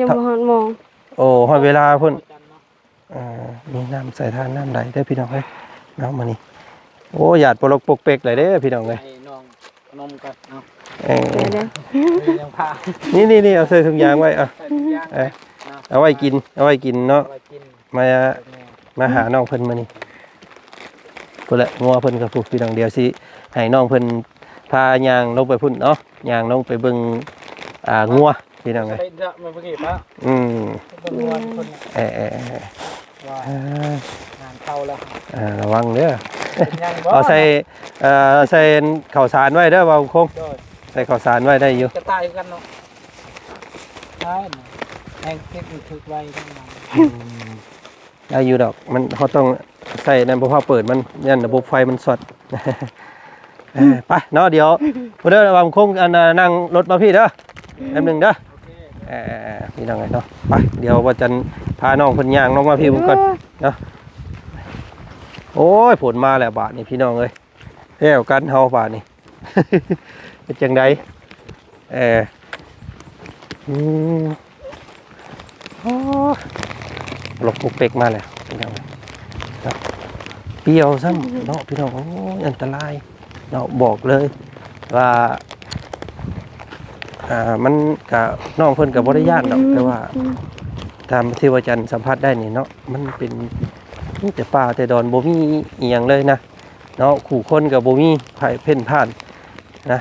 ຍັງບໍ່ຮອດໂມງ. ໂອ້ ຮອດເວລາພຸ້ນ. ເອີ ມີນ້ຳໃສ່ທານນ້ຳໃດເດີພີ່ນ້ອງເອີຍເນາະ ມື້ນີ້. ໂອ້ ຢາດປົກເປັກຫຼາຍເດີພີ່ນ້ອງເອີຍ ໃຫ້ນ້ອງ ຂະໜົມກ່ອນເນາະ. ເອີ ເດີ ນີ້ ນີ້ ນີ້ ເອົາໃສ່ຖົງຢາງໄວ້ ເອົາ ໃສ່ຖົງຢາງ ເອີ ເນາະ ເອົາໄວ້ກິນ ເອົາໄວ້ກິນເນາະ ເອົາໄວ້ກິນ ມາ ມາຫານ້ອງເພິ່ນມື້ນີ້. ພຸ້ນແຫຼະ ງົວເພິ່ນກໍພຸ້ນ ພີ່ນ້ອງ ດຽວຊິໃຫ້ນ້ອງເພິ່ນພາຍ່າງລົງໄປພຸ້ນເນາະ ຍ່າງລົງໄປເບິ່ງ ອ່າ ງົວ ພີ່ນ້ອງເອີຍ ໄປເດາະມາເບິ່ງອີກປະ ອືມ ເບິ່ງງົວເພິ່ນ ເອີ ເອີ ເອີ ວ່າ ເອີ ງານເຂົ້າແລ້ວ ອ່າ ລະວັງເດີ ເປັນຫຍັງບໍ່ ເອົາໃສ່ ເອີ ໃສ່ເຂົ້າສານໄວ້ເດີ ບ່າວຄົງ ໂດຍ ໃສ່ເຂົ້າສານໄວ້ໄດ້ຢູ່ ກະຕ່າຍຄືກັນເນາະ ໃຊ່ ແຮງເກັບຖືກໄວ້ທັງນັ້ນ ອືມ ໄດ້ຢູ່ດອກ ມັນ ເຮົາຕ້ອງໃສ່ນັ້ນ ບໍ່ພາເປີດມັນ ຢ້ານລະບົບໄຟມັນຊັອດ ເອີ ໄປເນາະ ດຽວພຸ້ນເດີ ບ່າວຄົງ ອັນ ນັ່ງລົດມາພີ້ເດີ ແປັບໜຶ່ງເດີ ໂອເຄ ເອີ ພີ່ນ້ອງເອີຍເນາະ ໄປ ດຽວວ່າຈັນພານ້ອງເພິ່ນຍ່າງລົງມາພີ້ເບິ່ງກ່ອນເນາະ. ໂອ້ຍ ຝົນມາແລ້ວບາດນີ້ ພີ່ນ້ອງເອີຍ ແລ້ວກັນເຮົາບາດນີ້ ເຮັດຈັ່ງໃດ? ເອີ ອືມ ໂອ້ ລົກປຸກເປັກມາແລ້ວ ພີ່ນ້ອງເນາະ ປ່ຽວຊ້ຳເນາະ ພີ່ນ້ອງ ໂອ້ຍ ອັນຕະລາຍເນາະ ບອກເລີຍວ່າ ອ່າ ມັນກະ ນ້ອງເພິ່ນກະບໍ່ໄດ້ຢ້ານດອກ ແຕ່ວ່າ ອືມ ຕາມທີ່ວ່າຈັນສຳຜັດໄດ້ນີ້ເນາະ ມັນເປັນ ມີແຕ່ປ່າແຕ່ດອນ ບໍ່ມີອີ່ຫຍັງເລີຍນະ ເນາະ ຜູ້ຄົນກໍບໍ່ມີໃຜເພ້ນຜ່ານນະ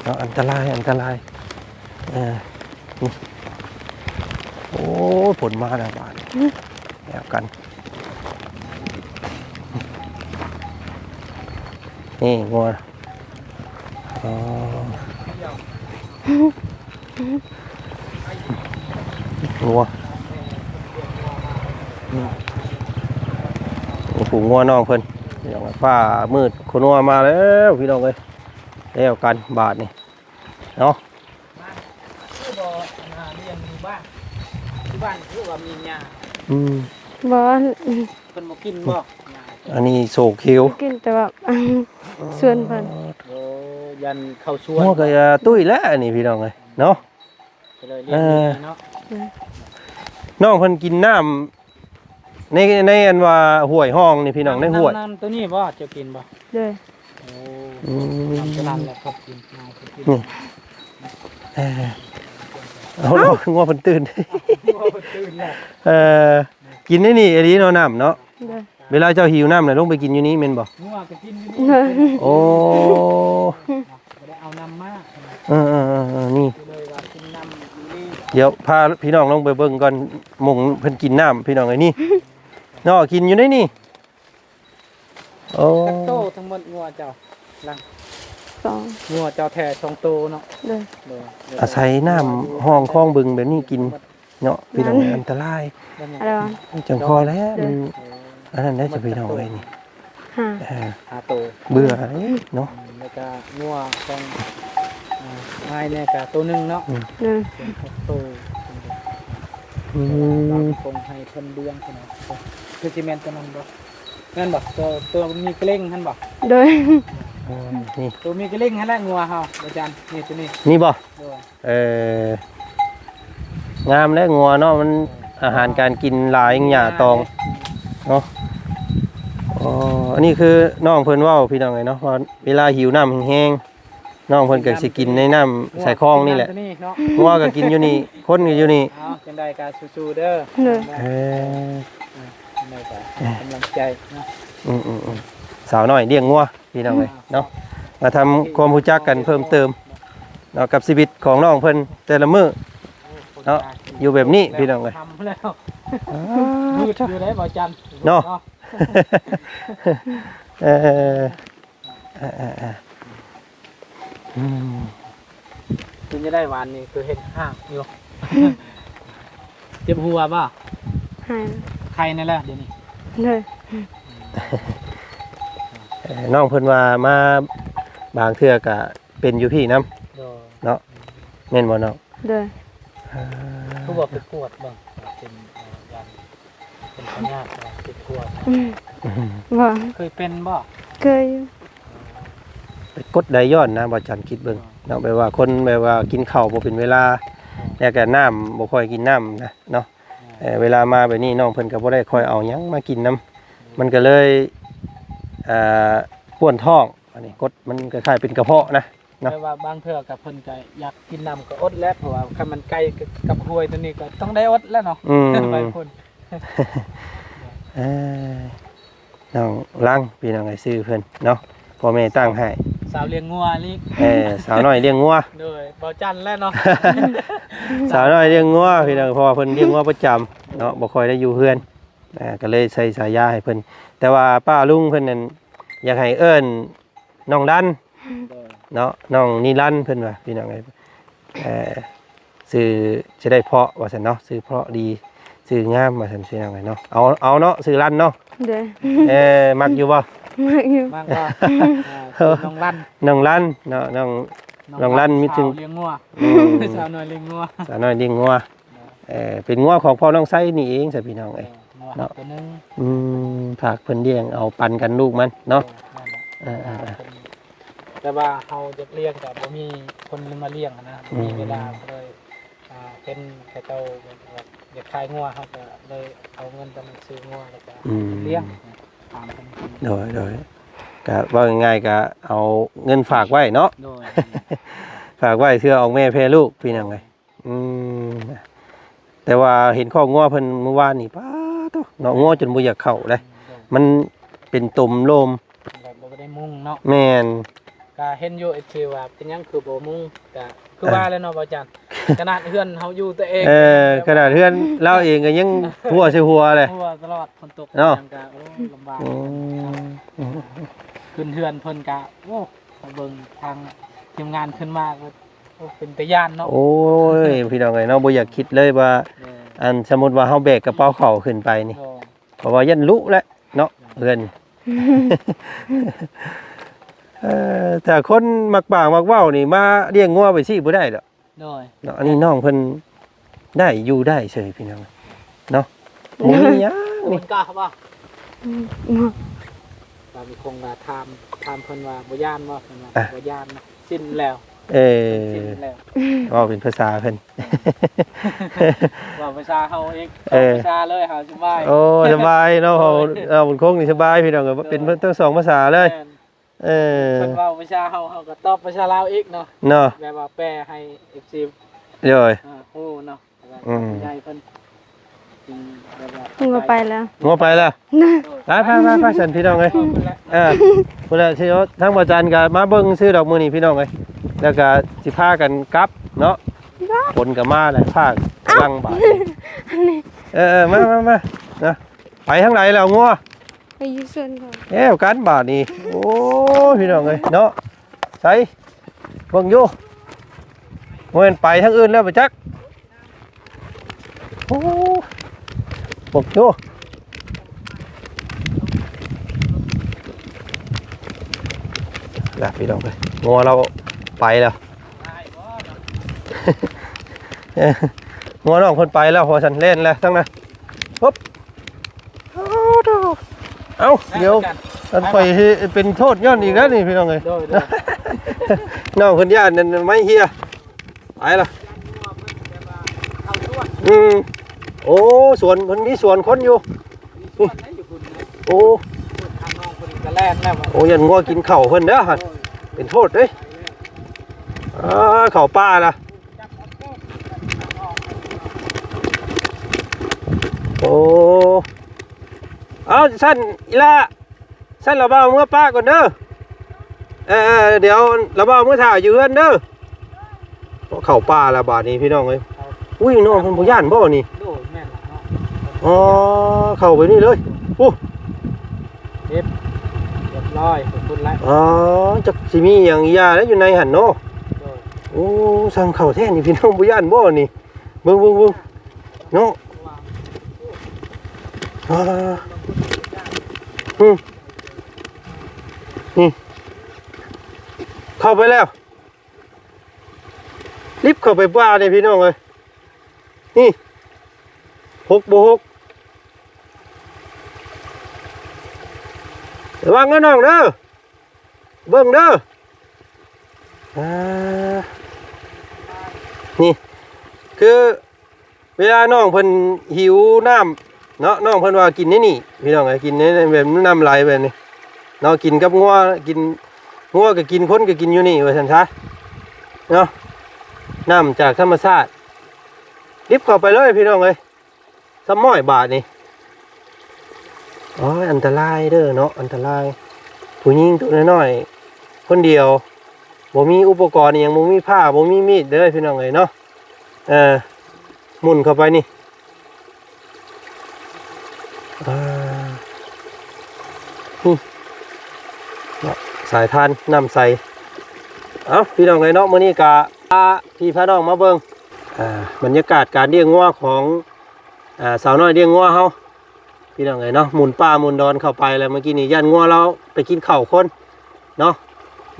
ເນາະ ອັນຕະລາຍ ອັນຕະລາຍ ເອີ ນີ້ ໂອ້ຍ ຝົນມາແລ້ວບາດນີ້ ແລ້ວກັນ ນີ້ງົວ ອໍ ງົວ ອືມ ໂອ້ໂຫ ງົວນ້ອງເພິ່ນ ພີ່ນ້ອງ ຟ້າມືດ ຂົວນົວມາແລ້ວ ພີ່ນ້ອງເອີຍ ແລ້ວກັນບາດນີ້ເນາະ ຄືບໍ່ ອັນນ່າ ລ້ຽງຢູ່ບ້ານ ຢູ່ບ້ານຄືວ່າມີຫຍ້າ ອືມ ບໍ່ ເພິ່ນບໍ່ກິນບໍ່? ອັນນີ້ໂສເຂຽວ ກິນແຕ່ວ່າ ສວນເພິ່ນ ໂອ້ ຢ້ານເຂົ້າສວນ ງົວກໍຕຸ້ຍແລ້ວ ອັນນີ້ ພີ່ນ້ອງເອີຍເນາະ ກໍເລີຍລ້ຽງ ເອີ ເນາະ ອືມ ນ້ອງເພິ່ນກິນນ້ຳໃນ ໃນອັນວ່າຫ້ວຍຮ່ອງນີ້ ພີ່ນ້ອງ ໃນຫ້ວຍ ນ້ຳ ນ້ຳໂຕນີ້ບໍ່ ເຈົ້າກິນບໍ່? ໂດຍ ໂອ້ ອືມ ນ້ຳໂຕນັ້ນແຫຼະ ເຂົາກິນ ນ້ຳເຂົາກິນ ນີ້ ເອີ ເອົາ ງົວເພິ່ນຕື່ນ ງົວເພິ່ນຕື່ນແລ້ວ ເອີ ກິນໃນນີ້ອີ່ຫຼີເນາະ ນ້ຳເນາະ ໂດຍ ເວລາເຈົ້າຫິວນ້ຳນະ ລົງໄປກິນຢູ່ນີ້ແມ່ນບໍ່? ງົວກໍກິນຢູ່ນີ້ ໂອ້ ບໍ່ໄດ້ເອົານ້ຳມາ ເອີໆໆໆ ນີ້ ກໍເລີຍວ່າກິນນ້ຳຢູ່ນີ້ ດຽວພາພີ່ນ້ອງລົງໄປເບິ່ງກ່ອນ ໝ່ອງເພິ່ນກິນນ້ຳ ພີ່ນ້ອງເອີຍ ນີ້ເນາະ ກິນຢູ່ໃນນີ້ ໂອ້ ຈັກໂຕທັງໝົດງົວເຈົ້າ? ຫຼັງ ສອງ ງົວເຈົ້າແທ້ສອງໂຕເນາະ ໂດຍ ໂດຍ ອາໄສນ້ຳຮ່ອງຄອງບຶງແບບນີ້ກິນ ເນາະ ພີ່ນ້ອງ ອັນຕະລາຍ ອັນຕະລາຍ ຈັ່ງພໍແລ້ວ ມັນ ເອີ ອັນນັ້ນແຫຼະ ພີ່ນ້ອງເອີຍ ນີ້ ຫ້າ ເອີ ຫ້າໂຕ ເບື່ອເນາະ ອືມ ແລ້ວກະງົວຂອງ ອ່າ ອ້າຍແດ່ກະໂຕໜຶ່ງເນາະ ອືມ ເປັນຫົກໂຕ ອືມ ຄົງໃຫ້ເພິ່ນລ້ຽງ ພີ່ນ້ອງ ຄືຊິແມ່ນໂຕນັ້ນບໍ່? ແມ່ນບໍ່? ໂຕ ໂຕມີກະເລັງຫັ້ນບໍ່? ໂດຍ ອືມ ນີ້ ໂຕມີກະເລັງຫັ້ນແຫຼະ ງົວເຮົາ ອາຈານ ນີ້ ໂຕນີ້ ນີ້ບໍ່? ໂດຍ ເອີ ງາມແຫຼະ ງົວເນາະ ມັນອາຫານການກິນຫຼາຍ ຫຍ້າຕອງເນາະ ໂອ້ ອັນນີ້ຄືນ້ອງເພິ່ນເວົ້າ ພີ່ນ້ອງເອີຍເນາະ ວ່າເວລາຫິວນ້ຳແຮງໆ ນ້ອງເພິ່ນກໍຊິກິນໃນນ້ຳໃສ່ຄອງນີ້ແຫຼະ ງົວກໍກິນຢູ່ນີ້ ຄົນກໍຢູ່ນີ້ ເອົາ ຈັ່ງໃດກໍສູ້ໆເດີ ເອີ ຈັ່ງໃດກໍກຳລັງໃຈເນາະ ອືມໆໆ ສາວນ້ອຍລ້ຽງງົວ ພີ່ນ້ອງເອີຍເນາະ ມາທຳຄວາມຮູ້ຈັກກັນເພີ່ມເຕີມເນາະ ກັບຊີວິດຂອງນ້ອງເພິ່ນແຕ່ລະມື້ເນາະ ຢູ່ແບບນີ້ພີ່ນ້ອງເອີຍ ມືດຢູ່ເດ້ບໍ່ຈັນເນາະ ເອີ ເອີ ເອີ ເອີ ອືມ ເປັນຈັ່ງໃດວານນີ້ຄືເຫັນຮາກຢູ່ ເຈັບຫົວບໍ່? ຫາຍ ໄຄແນ່ແລ້ວດຽວນີ້ ໂດຍ ອືມ ເອີ ນ້ອງເພິ່ນວ່າມາບາງເທື່ອກະເປັນຢູ່ພີ້ນຳ ໂດຍ ເນາະ ແມ່ນບໍ່ນ້ອງ? ໂດຍ ອ່າ ຄືວ່າໄປກວດເບິ່ງ ເປັນ ເອີ ຢ້ານເປັນພະຍາດ ເປັນກວດ ອືມ ບໍ່ ເຄີຍເປັນບໍ່? ເຄີຍຢູ່ ໄປກົດໄດ້ຍ້ອນນະ ບໍ່ຈັນຄິດເບິ່ງເນາະ ແບບວ່າຄົນແບບວ່າກິນເຂົ້າບໍ່ເປັນເວລາ ແລ້ວກະນ້ຳບໍ່ຄ່ອຍກິນນ້ຳນະເນາະ ເອີ ເວລາມາແບບນີ້ນ້ອງເພິ່ນກໍບໍ່ໄດ້ຄ່ອຍເອົາຫຍັງມາກິນນຳ ມັນກໍເລີຍ ເອີ ປວດທ້ອງ ອັນນີ້ກົດ ມັນຄ້າຍໆເປັນກະເພາະນະ ເນາະ ແຕ່ວ່າບາງເທື່ອກໍເພິ່ນກໍຢາກກິນນ້ຳກໍອົດແຫຼະ ເພາະວ່າຄັນມັນໃກ້ກັບຫ້ວຍຕົວນີ້ກໍຕ້ອງໄດ້ອົດແຫຼະເນາະ ອືມ ໄປພຸ້ນ ເອີ ນ້ອງລັງ ພີ່ນ້ອງເອີຍ ຊື່ເພິ່ນເນາະ ພໍ່ແມ່ຕັ້ງໃຫ້ ສາວລ້ຽງງົວນີ້ ເອີ ສາວນ້ອຍລ້ຽງງົວ ໂດຍ ເບົາຈັນແຫຼະເນາະ ສາວນ້ອຍລ້ຽງງົວ ພີ່ນ້ອງ ເພາະວ່າເພິ່ນລ້ຽງງົວປະຈຳເນາະ ບໍ່ຄ່ອຍໄດ້ຢູ່ເຮືອນ ອ່າ ກໍເລີຍໃສ່ສາຍາໃຫ້ເພິ່ນ ແຕ່ວ່າປ້າລຸງເພິ່ນນັ້ນຢາກໃຫ້ເອີ້ນ ນ້ອງດັນ ໂດຍ ເນາະ ນ້ອງນິລັນ ເພິ່ນວ່າ ພີ່ນ້ອງເອີຍ ເອີ ຊື່ຈະໄດ້ເພາະວ່າຊັ້ນເນາະ ຊື່ເພາະດີ ຊື່ງາມວ່າຊັ້ນ ພີ່ນ້ອງເອີຍເນາະ ເອົາ ເອົາເນາະ ຊື່ລັນເນາະ ໂດຍ ເອີ ມັກຢູ່ບໍ່? ມັກຢູ່ ມັກບໍ່? ອ່າ ຊື່ນ້ອງລັນ ນ້ອງລັນເນາະ ນ້ອງ ນ້ອງລັນ ສາວລ້ຽງງົວ ອືມ ສາວນ້ອຍລ້ຽງງົວ ສາວນ້ອຍລ້ຽງງົວ ເອີ ເປັນງົວຂອງພໍ່ນ້ອງໄຊນີ້ເອງຊະ ພີ່ນ້ອງເອີຍ ເອີ ງົວເນາະ ຕົວໜຶ່ງ ອືມ ຝາກເພິ່ນລ້ຽງເອົາປັນກັນລູກມັນເນາະ ເອີ ນັ້ນແຫຼະ ເອີໆ ແຕ່ວ່າເຮົາຢາກລ້ຽງກໍບໍ່ມີຄົນມາລ້ຽງນະ ບໍ່ມີເວລາ ອືມ ກໍເລີຍ ອ່າ ເຫັນເຂົາເຈົ້າຢາກຂາຍງົວ ເຮົາກໍເລີຍເອົາເງິນຕົວນັ້ນຊື້ງົວ ແລ້ວກໍ ອືມ ລ້ຽງຕາມເພິ່ນ ໂດຍໆ ກໍເວົ້າງ່າຍໆ ກໍເອົາເງິນຝາກໄວ້ເນາະ ໂດຍ ຝາກໄວ້ເພື່ອອອກແມ່ແຜ່ລູກ ພີ່ນ້ອງເອີຍ ອືມ ແຕ່ວ່າເຫັນຄອກງົວເພິ່ນມື້ວານນີ້ ປາໂທ້ ເນາະ ງົວຈົນບໍ່ຢາກເຂົ້າເດ້ ອືມ ມັນເປັນຕົມໂລມ ແບບບໍ່ໄດ້ມຸງເນາະ ແມ່ນ ກະເຫັນຢູ່ ເອັຟຊີ ວ່າເປັນຫຍັງຄືບໍ່ມຸງ ກະຄືວ່າແຫຼະເນາະ ເອີ ບໍ່ຈັນ ຂະໜາດເຮືອນເຮົາຢູ່ຕົວເອງ ເອີ ຂະໜາດເຮືອນລາວເອງກໍຍັງຮົ່ວໃສ່ຫົວເລີຍ ຮົ່ວຕະຫຼອດ ຝົນຕົກເນາະ ຫຍັງກະ ໂອ້ ລຳບາກ ອືມ ຂຶ້ນເຮືອນເພິ່ນກະ ໂອ້ ເບິ່ງທາງທີມງານຂຶ້ນມາກໍ ໂອ້ ເປັນຕາຢ້ານເນາະ ໂອ້ຍ ພີ່ນ້ອງເອີຍເນາະ ບໍ່ຢາກຄິດເລີຍວ່າ ເອີ ອັນ ສົມມຸດວ່າເຮົາແບກກະເປົາເຂົ້າຂຶ້ນໄປນີ້ ເອີ ເພາະວ່າຢ້ານລຸແຫຼະເນາະ ເອີ ເຮືອນ ເອີ ຖ້າຄົນມັກປາກມັກເວົ້ານີ້ ມາລ້ຽງງົວໄປຊີ້ບໍ່ໄດ້ດອກ ໂດຍ ເນາະ ອັນນີ້ນ້ອງເພິ່ນໄດ້ຢູ່ໄດ້ເສີຍ ພີ່ນ້ອງເນາະ ບໍ່ມີຫຍັງນີ້ ມັນກະວ່າ ອືມ ຕາມຄົງວ່າຖາມ ຖາມເພິ່ນວ່າບໍ່ຢ້ານບໍ່ ເພິ່ນວ່າ ອ່ະ ບໍ່ຢ້ານນະ ຊິນແລ້ວ ເອີ ຊິນແລ້ວ ເວົ້າເປັນພາສາເພິ່ນ ເວົ້າພາສາເຮົາເອງ ເອີ ສອງພາສາເລີຍ ເຮົາສະບາຍ ໂອ້ ສະບາຍເນາະ ເຮົາ ເຮົາບຸນຄົງນີ້ສະບາຍ ພີ່ນ້ອງເອີຍ ເປັນທັງສອງພາສາເລີຍ ແມ່ນ ເອີ ເພິ່ນເວົ້າພາສາເຮົາ ເຮົາກໍຕອບພາສາລາວອີກເນາະ ເນາະ ແບບວ່າແປໃຫ້ ເອັຟຊີ ໂດຍ ອ່າ ຮູ້ເນາະ ອືມ ຜູ້ໃຫຍ່ເພິ່ນ ຈຶ່ງແບບວ່າ ງົວໄປແລ້ວ ງົວໄປແລ້ວ ໄປໆໆໆ ຊັ້ນພີ່ນ້ອງເອີຍ ເອີ ພຸ້ນແຫຼະ ຊິເອົາທາງບໍ່ຈັນກໍມາເບິ່ງຊື່ດອກມື້ນີ້ພີ່ນ້ອງເອີຍ ແລ້ວກໍຊິພາກັນກັບເນາະ ຝົນກໍມາແລ້ວ ຟ້າກຳລັງບາດນີ້ ເອີໆ ມາໆໆ ນະ ໄປທາງໃດແລ້ວງົວ? ໄປຢູ່ສວນເຂົາ ແລ້ວກັນບາດນີ້ ໂອ້ຍ ພີ່ນ້ອງເອີຍເນາະ ໃສ ເບິ່ງຢູ່ ບໍ່ແມ່ນໄປທາງອື່ນແລ້ວບໍ່ຈັກ ໂອ້ ເບິ່ງຢູ່ ລະພີ່ນ້ອງເອີຍ ງົວລາວໄປແລ້ວ ງົວນ້ອງເພິ່ນໄປແລ້ວ ວ່າຊັ້ນ ແລ່ນແລ້ວທັງນັ້ນ ປຶບ ເອົາ ດຽວ ອັນຂ້ອຍຊິເປັນໂທດຍ້ອນອີກແລ້ວນີ້ພີ່ນ້ອງເອີຍ ໂດຍໆ ນ້ອງເພິ່ນຢ້ານນັ້ນໄມ້ເຮ່ຍ ໄປລະ ອືມ ໂອ້ ສວນ ເພິ່ນມີສວນຄົນຢູ່ ໂອ້ ໂອ້ ຢ້ານງົວກິນເຂົ້າເພິ່ນເດີຫັ້ນ ເປັນໂທດເດ້ ອ່າ ເຂົ້າປ່າລະ ໂອ້ ເອົາຊັ້ນອີ່ຫຼ້າ ຊັ້ນລະບ່າວເມືອປ້າກ່ອນເດີ ເອີ ເອີ ດຽວລະບ່າວເມືອຖ້າຢູ່ເຮືອນເດີ ເຂົ້າປ່າລະບາດນີ້ພີ່ນ້ອງເອີຍ ອຸ້ຍ ນ້ອງເພິ່ນບໍ່ຢ້ານບໍ່ນີ້ ໂດຍ ແມ່ນລະເນາະ ອໍ ເຂົ້າໄປນີ້ເລີຍ ໂອ້ ເຮັດ ຮຽບຮ້ອຍ ຂອບຄຸນຫຼາຍ ອໍ ຈັກຊິມີຫຍັງຢ່າແລ້ວຢູ່ໃນຫັ້ນເນາະ ໂດຍ ໂອ້ ຊ່າງເຂົ້າແທ້ນີ້ ພີ່ນ້ອງບໍ່ຢ້ານບໍ່ນີ້ ເບິ່ງ ເບິ່ງ ເບິ່ງ ເນາະ ອ່າ ອືມ ນີ້ ເຂົ້າໄປແລ້ວ ລິບເຂົ້າໄປປ່ານີ້ພີ່ນ້ອງເອີຍ ນີ້ ຫົກບໍ່ຫົກ ລະວັງເດີນ້ອງເດີ ເບິ່ງເດີ ອ່າ ນີ້ ຄື ເວລານ້ອງເພິ່ນຫິວນ້ຳເນາະ ນ້ອງເພິ່ນວ່າກິນໃນນີ້ພີ່ນ້ອງເອີຍ ກິນໃນ ໃນແບບນ້ຳໄຫຼແບບນີ້ເນາະ ກິນກັບງົວ ກິນ ງົວກໍກິນ ຄົນກໍກິນຢູ່ນີ້ວ່າຊັ້ນຊະເນາະ ນ້ຳຈາກທຳມະຊາດ ລິບເຂົ້າໄປເລີຍພີ່ນ້ອງເອີຍ ສ່ຳມ້ອຍບາດນີ້ ໂອ້ຍ ອັນຕະລາຍເດີເນາະ ອັນຕະລາຍ ຜູ້ຍິງຕົວນ້ອຍໆ ຄົນດຽວ ບໍ່ມີອຸປະກອນອີ່ຫຍັງ ບໍ່ມີພ້າ ບໍ່ມີມີດເດີພີ່ນ້ອງເອີຍເນາະ ເອີ ໝຸ່ນເຂົ້າໄປນີ້ ອ່າ ຫຶ ເນາະ ສາຍທານນ້ຳໃສ ເອົ້າ ພີ່ນ້ອງເອີຍເນາະ ມື້ນີ້ກະພາພີ່ພານ້ອງມາເບິ່ງ ອ່າ ບັນຍາກາດການລ້ຽງງົວຂອງ ອ່າ ສາວນ້ອຍລ້ຽງງົວເຮົາ ພີ່ນ້ອງເອີຍເນາະ ໝຸ່ນປ່າໝຸ່ນດອນເຂົ້າໄປແລ້ວ ເມື່ອກີ້ນີ້ຢ້ານງົວລາວໄປກິນເຂົ້າຄົນເນາະ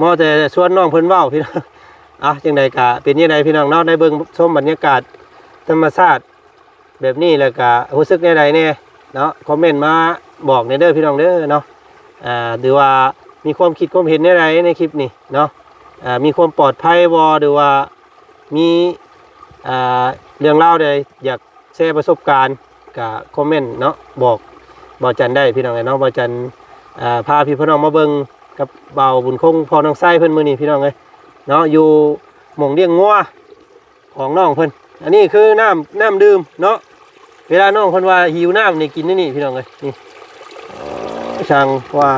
ມໍ່ແຕ່ຊວນນ້ອງເພິ່ນເວົ້າພີ່ນ້ອງ ອ່ະ ຈັ່ງໃດກະເປັນຈັ່ງໃດພີ່ນ້ອງເນາະ ໄດ້ເບິ່ງຊົມບັນຍາກາດທຳມະຊາດແບບນີ້ ແລ້ວກະຮູ້ສຶກແນວໃດແດ່ເນາະ ຄອມເມັນມາບອກແດ່ເດີພີ່ນ້ອງເດີເນາະ ອ່າ ຫຼືວ່າມີຄວາມຄິດຄວາມເຫັນແນວໃດໃນຄລິບນີ້ເນາະ ອ່າ ມີຄວາມປອດໄພບໍ່ ຫຼືວ່າ ມີ ອ່າ ເລື່ອງລາວໃດຢາກແຊປະສົບການ ກະຄອມເມັນເນາະ ບອກບ່າວຈັນໄດ້ພີ່ນ້ອງເອີຍເນາະ ບ່າວຈັນ ອ່າ ພາພີ່ພານ້ອງມາເບິ່ງກັບບ່າວບຸນຄົງ ພໍ່ນ້ອງຊາຍເພິ່ນມື້ນີ້ພີ່ນ້ອງເອີຍເນາະ ຢູ່ໝ່ອງລ້ຽງງົວຂອງນ້ອງເພິ່ນ ອັນນີ້ຄືນ້ຳ ນ້ຳດື່ມເນາະ ເວລານ້ອງເພິ່ນວ່າຫິວນ້ຳນີ້ກິນໃນນີ້ພີ່ນ້ອງເອີຍ ນີ້ ເອີ ຊ່າງວ່າ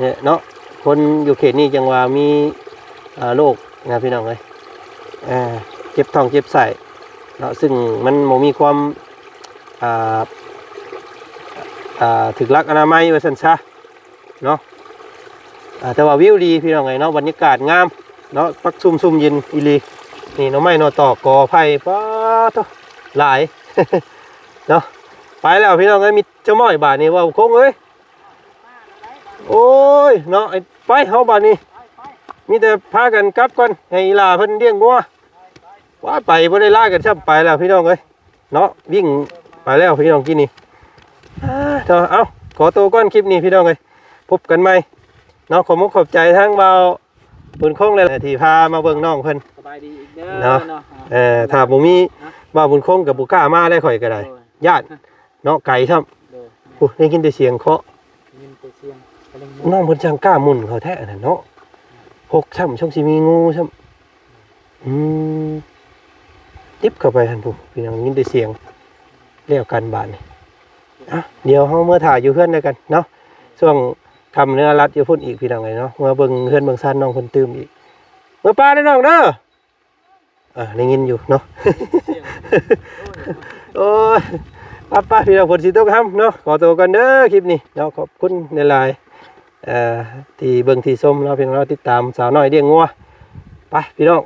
ນີ້ເນາະ ຄົນຢູ່ເຂດນີ້ຈັ່ງວ່າມີ ອ່າ ໂລກນະພີ່ນ້ອງເອີຍ ເອີ ເຈັບທ້ອງເຈັບໄສ້ເນາະ ຊຶ່ງມັນບໍ່ມີຄວາມ ອ່າ ອ່າ ຖືກຫຼັກອະນາໄມວ່າຊັ້ນຊະເນາະ ອ່າ ແຕ່ວ່າວິວດີພີ່ນ້ອງເອີຍເນາະ ບັນຍາກາດງາມເນາະ ປັກຊຸ່ມຊຸ່ມເຢັນອີ່ຫຼີ ນີ້ໜໍ່ໄມ້ໜໍ່ຕອກ ກໍໄຜ່ ປາດໂທ້ ຫຼາຍເນາະ ໄປແລ້ວພີ່ນ້ອງເອີຍ ມີຈະມ້ອຍບາດນີ້ ເວົ້າຄົງເອີຍ ໂອ້ຍເນາະ ໄປເຮົາບາດນີ້ ມີແຕ່ພາກັນກັບກ່ອນ ໃຫ້ອີ່ຫຼ້າເພິ່ນລ້ຽງງົວ ວ່າໄປບໍ່ໄດ້ລາກັນຊ້ຳ ໄປແລ້ວພີ່ນ້ອງເອີຍເນາະ ວິ່ງໄປແລ້ວພີ່ນ້ອງກີ້ນີ້ ເນາະ ເອົາ ຂໍໂຕກ່ອນ ຄລິບນີ້ພີ່ນ້ອງເອີຍ ພົບກັນໃໝ່ເນາະ ຂອບມຸກຂອບໃຈທັງບ່າວບຸນຄົງ ແລະ ທີ່ພາມາເບິ່ງນ້ອງເພິ່ນ ສະບາຍດີອີກເດີ ເນາະ ເນາະ ເອີ ຖ້າບໍ່ມີ ເນາະ ບ່າວບຸນຄົງກໍບໍ່ກ້າມາແລ້ວ ຂ້ອຍກໍໄດ້ ໂດຍ ຢ້ານ ເນາະ ໄກຊ້ຳ ໂດຍ ໂອ້ ໄດ້ຍິນແຕ່ສຽງເຄາະ ໄດ້ຍິນແຕ່ສຽງກະແລັງ ນ້ອງເພິ່ນຊ່າງກ້າໝຸ່ນເຂົ້າແທ້ອັນນັ້ນເນາະ ຫົກຊ້ຳ ຊ່ອງຊິມີງູຊ້ຳ ອືມ ຕິບເຂົ້າໄປຫັ້ນພຸ້ນ ພີ່ນ້ອງ ໄດ້ຍິນແຕ່ສຽງ ແລ້ວກັນບາດນີ້ ອ່ະ ດຽວເຮົາເມືອຖ້າຢູ່ເຮືອນນຳກັນເນາະ ຊ່ວງຄ່ຳເນາະ ລັດຢູ່ພຸ້ນອີກ ພີ່ນ້ອງເອີຍເນາະ ເມືອເບິ່ງເຮືອນເບິ່ງຊານນ້ອງເພິ່ນຕື່ມອີກ ເມືອປ່າເດີນ້ອງເດີ. ອ່າ ໄດ້ຍິນຢູ່ເນາະ ໂອ້ຍ ໄປໆ ພີ່ນ້ອງ ຝົນຊິຕົກຫ້ຳເນາະ ຂໍໂຕກ່ອນເດີ ຄລິບນີ້ເນາະ ຂອບຄຸນຫຼາຍໆ ເອີ ທີ່ເບິ່ງທີ່ຊົມເນາະ ພີ່ນ້ອງເນາະ ຕິດຕາມສາວນ້ອຍລ້ຽງງົວ ໄປ ພີ່ນ້ອງ